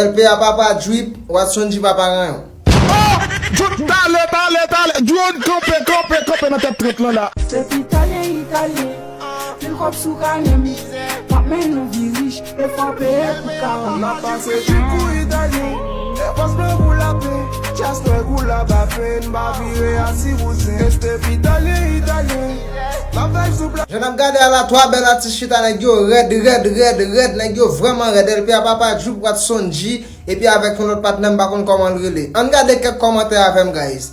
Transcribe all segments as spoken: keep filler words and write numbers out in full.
L P A papa drip, Watson G papa ranyon. Oh! Drip, tale, tale, tale. Drone, kanpe, kanpe, kanpe nan tèt trant lan la. Depi italyen, italyen. Pil kòb sou kanyen m. M ap mennen w vin rich. E fò peye pou ka wè. M ap pase drip pou italyen. E fòs blan pou lape. Chas nèg ou la pa fen. M pa vire a ti bouzen. Depi italyen, italyen. M ap vibe sou pla. Jan n ap gade a la, twa bèl atis chita, nèg yo rèd, rèd, rèd, rèd, nèg yo vrèman rèd. L P A papa drip, Watson G, epi avèk yon lòt patnè, m pa konn kòman l rele. Ann gade kèk kòmantè avè m, guys.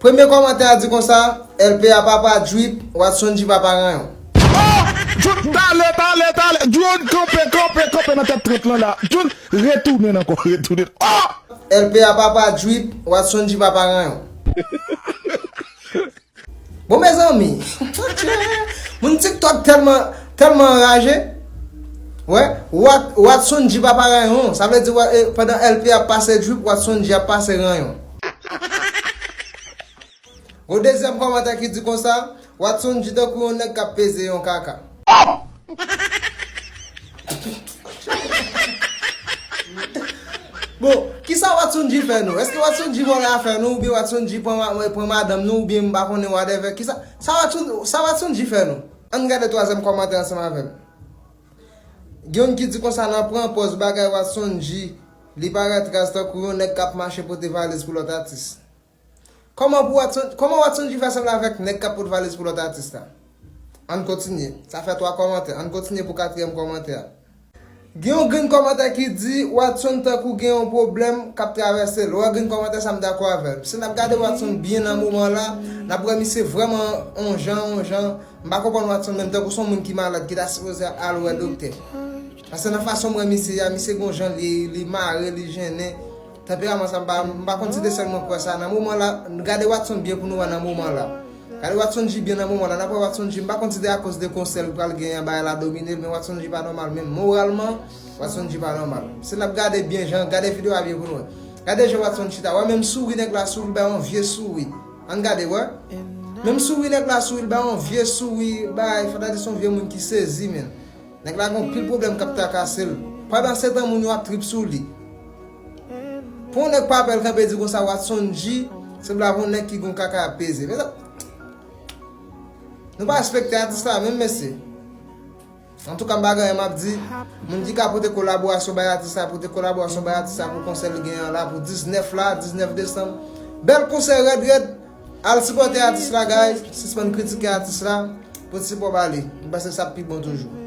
Premye kòmantè a di konsa, L P A papa drip, Watson G papa ranyon. Oh! Drip, tale, tale, tale. Drone, kanpe, kanpe, kanpe nan tèt trant lan la. Drone, retounen ankò, retounen. Oh! L P A papa drip, Watson G papa ranyon. Bon, mezanmi, moun TikTok tèlman, tèlman anraje. Wè, Wat, Watson G papa ranyon. Sa vle di, wè, e, pandan L P ap pase drip, Watson G ap pase ranyon. Gon dezyèm kòmantè ki di konsa, Watson G tankou yon nèg k ap peze yon kaka. Bon, kisa Watson G fè nou? Èske Watson G vòlè afè nou oubyen Watson G pran, ma- pran madanm nou oubyen m pa konnen whatever? Kisa, sa Watson, sa Watson G fè nou? Ann gade twazyèm kòmantè ansanm avè m. Gen youn ki di konsa, nan pran pòz bagay Watson G, li parèt raz tankou yon nèg k ap mache pote valiz pou lòt atis. Kòman pou Watson, kòman Watson G fè sanble avèk nèg k ap pot valiz pou lòt atis la? Ann kontinye. Sa fè twa kòmantè. Ann kontinye pou katriyèm kòmantè a. Gen yon grenn kòmantè ki di Watson tankou gen yon pwoblèm k ap travèse l. Wè grenn kòmantè sa m dakò avè l. Si n ap gade Watson byen nan moman la, n ap wè misye vrèman on jan, on jan. M pa konprann Watson menm tankou se yon moun ki malad, ki ta sipoze al wè doktè. Paske nan fason m wè misye a, misye gon jan li, li mare, li jennen. Tanperaman sa, m pa, m pa konn si te sèl mwen k wè sa. Nan moman la, gade Watson byen pou nou wè nan moman la. Gade Watson G byen nan moman la. N ap wè Watson G, m pa konn si te akoz de konsè l pral genyen an, bagay la domine l, men Watson G pa nòmal menm. Moralman, Watson G pa nòmal. Si n ap gade byen jan, gade videyo a byen pou nou wè. Gade jan Watson chita. Wè menm souri nèg la souri, bay yon vye souri. Ann gade, wè. Menm souri nèg la souri, l bay yon vye souri, bay, fò ta di se yon vye moun ki sezi, menn. Nèg la gon pil pwoblèm k ap trakase l. Pandansetan, moun yo ap trip sou li. Pou yon nèg pa pè l kanpe di konsa Watson G, se bla pou yon nèg ki gon kaka ap peze. Mezanmi, nou pa respekte atis la menm, mesye. Antouka, m pa gen anyen m ap di. Moun ki ka pote kolaborasyon bay atis la, pote kolaborasyon bay atis la pou konsè li genyen an la, pou diznèf la, diznèf desanm. Bèl konsè rèd rèd. Al sipòte atis la, guys. Sispann kritike atis la. Pote sipò ba li. M panse sa pi bon toujou.